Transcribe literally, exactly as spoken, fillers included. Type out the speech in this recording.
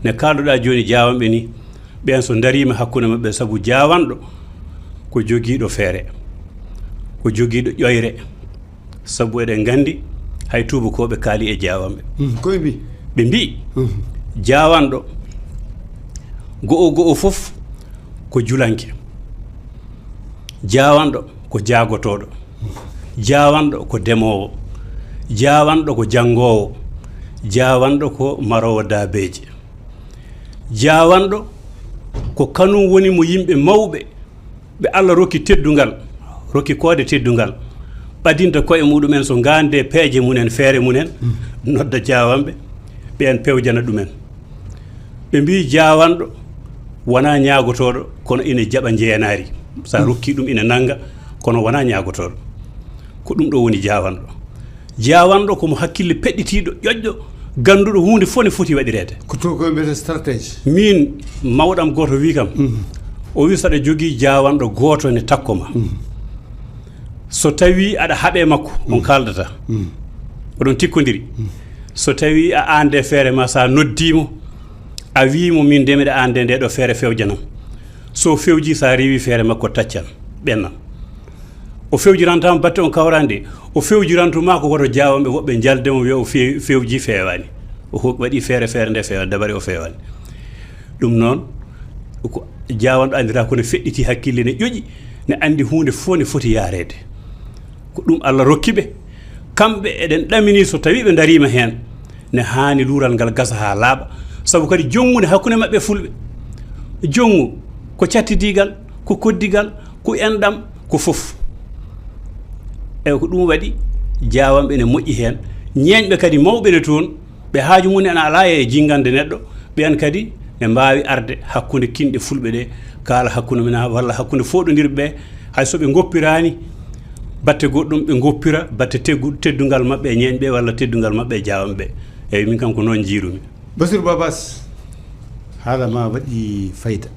Ne kaalduɗaa jooni Jaawanɓe ni, ɓeen so ndariima hakkunde maɓɓe, sabu Jaawanɗo ko jogiiɗo feere, ko jogiiɗo ƴoyre, sabu eɗen nganndi hay tuubakooɓe kaali e Jaawanɓe. Koye mbi Ɓe mbiyi Jaawanɗo go'o go'o fof ko julanke, Jaawanɗo ko jaagotooɗo, Jaawanɗo ko demoowo, Jaawanɗo ko janngoowo, Jaawanɗo ko maroowo daabeeje. Jaawanɗo ko kanum woni mo yimɓe mawɓe ɓe Allah rokki teddungal, rokki koode teddungal, ɓadinta koye muɗumen, so ngaande peeje mumen, feere mumen, nodda Jaawanɓe, ɓeen pewjana ɗumen. Ɓe mbiyi Jaawanɗo wonaa ñaagotooɗo, kono ina jaɓa njeenaari. So a rokki ɗum ina nannga, kono wonaa ñaagotooɗo. Ko ɗum ɗo woni Jaawanɗo. Jaawanɗo ko mo hakkille peɗɗitiiɗo, ƴoƴɗo, gannduɗo huunde fof ne foti waɗireede. Ko to ko mbiyete stratège. Miin, mawɗam gooto wii kam, o wii, so aɗa jogii Jaawanɗo gooto ne takko ma, so tawii aɗa haaɓe makko, on kaaldata, oɗon tikkondiri, so tawii a aande feere ma, so a noddii mo, a wii mo, miin de miɗa aande nde ɗo feere, fewjanam. So fewji, so a rewi feere makko, taccan, ɓennan. O fewjiranta ma batte on kawrande, o fewjirantu ma ko woto Jaawanɓe woɓɓe njalde mo, wiya o fe-, fewji, feewaani. O ho-, waɗi feere, feere nde feewaani, dabare o feewaani. Ɗum noon, ko Jaawanɗo anndira ko ne feɗɗiti hakkille, ne ƴoƴi, ne anndi huunde fof ne foti yaareede. Ko ɗum Allah rokki ɓe. Kamɓe eɗen ɗamini, so tawii ɓe ndariima heen, ne haani luural ngal gasa haa laaɓa. Sabu kadi jonngu ne hakkunde maɓɓe e fulɓe. Jonngu ko cattidiigal, ko koddigal, ko enɗam, ko fof. Eyi, ko ɗum waɗi Jaawanɓe ne moƴƴi heen. Ñeeñɓe kadi mawɓe ne toon, ɓe haaju mum en alaa e jinngande neɗɗo, ɓeen kadi ne mbaawi arde hakkunde kinɗe fulɓe ɗe, kaala hakkunde mum en walla hakkunde fooɗondirɓe ɓe, hay so ɓe ngoppiraani batte goɗɗum, ɓe ngoppira batte teggu-, teddungal maɓɓe e ñeeñɓe walla teddungal maɓɓe e Jaawanɓe. Eyi, min kam ko noon njiirumi. Basiru Babas, haala ma waɗi fayda.